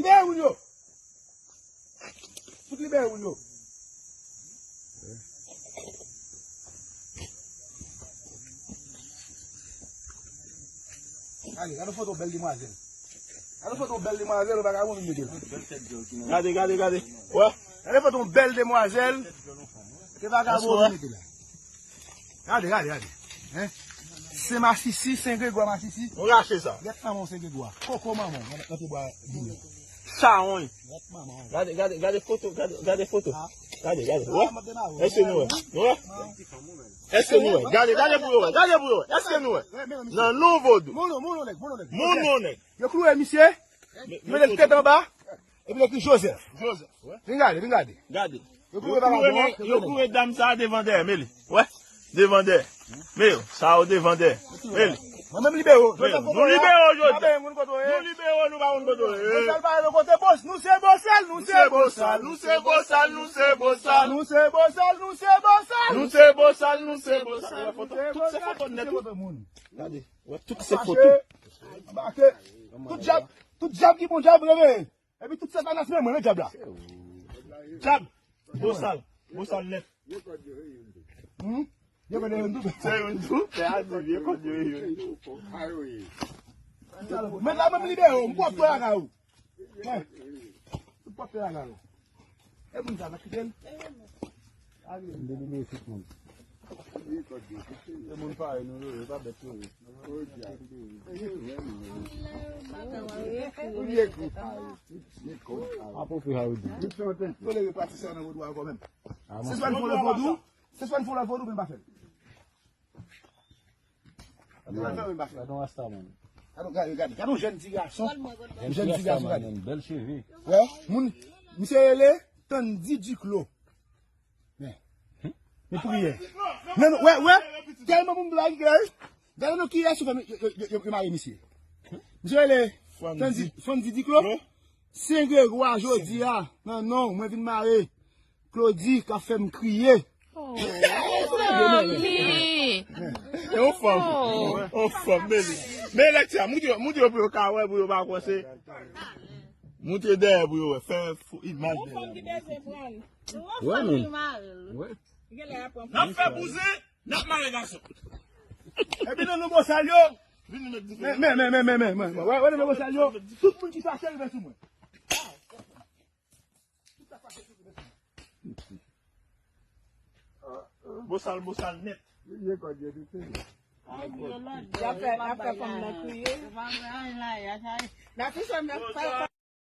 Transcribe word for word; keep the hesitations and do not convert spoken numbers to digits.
Libere moun yo. Fout libere moun yo. Gade, gade foto bèl demwazèl. Gade foto bèl demwazèl, yon vagabon vin mete la. Gade, gade, gade. Wè. Gade foto yon bèl demwazèl. Ke vagabon vin mete la. Gade, gade, gade. Hein? Sen Masisi, Sen Gregwa Masisi. Nou rache sa. Gèt manman w Sen Gregwa. Koko manman w, nan te bwa boulè. Chawony. Gèt manman w. Gade, gade, gade foto, gade, gade foto. Gade, gade. Wè? Èske nou wè? Nou wè? Èske nou wè? Gade, gade pou yo wè. Gade pou yo wè. Èske nou wè? Nan non vodou. Moun non nèg, moun non nèg. Moun non nèg. Yo klouwe misye. Yo mete l tèt anba. Epi yo ekri Joseph. Joseph, wè. Vin gade, vin gade. Gade. Yo klouwe vagabon an, yo klouwe dam sa a devan dèyè, men li. Wè. Devan dèyè. Men yo, sa yo devan dèyè. Men li. Mwen menm libere w. Nou libere w jodi. Nou libere w, nou pa konn kote w ye. Bosal pa yon kote, bos, nou se Bosal, nou se Bosal, nou se Bosal, nou se Bosal. Nou se Bosal, nou se Bosal. Nou se Bosal, nou se Bosal. Tout se foto nèt wi. Gade, wè, tout se foto. Tout djab, tout djab ki bon djab reveye. Epi tout Satanas men mwen, men dyab la. Dyab. Bosal. Bosal nèt. Hmm? Yo konn yon tou. Se yon tou. Se a di vye kòd yo ye yon tou. Men la menm libere w, m pwòp fè lakay ou. M pwòp fè lakay ou. E moun sa va kite l. M delibere tout moun. Se moun parèy nou yo, yo pa bèt yo ye. Ou ye kou. Apwofe sa yo di. Tolere pratik sa nan vodou a kanmenm. Se swa n fè lòt vodou, se swa n fè lòt vodou, men pa fè l. Gade yon rasta, man. Gade, gade, gade yon jèn ti gason. Jèn ti gason, gade. Bèl cheve. Wè, moun, misye rele Tandy Duclos. Men, men priyè. Non, non, wè, wè, tèlman moun blag, gade non ki reyaksyon yo, yo, yo, yo mare misye. Misye rele Tandy, Tandy Duclos. Sen Gregwa jodi a, nan non, mwen vin mare Claudy k ap fè m kriye. Oh, mami. E yon fanm. Yon fanm, men li. Men lèt sa, moun yo, moun yo pou yo ka wè, pou yo pa panse. Montre dèyè pou yo wè. Fè fo imaj dèyè. Wè, men. Wè. N ap fè bouzen, n ap mare gason. Epi nan non Bosal yo. Vin nou met diferan. Men, men, men, men, men, men, men. Wè, wè, nan non Bosal yo. Tout moun ki fache, rive sou mwen. Bosal, bosal nèt. Y ap fè, y ap fè fanm nan kriye. N ap fè fanm nan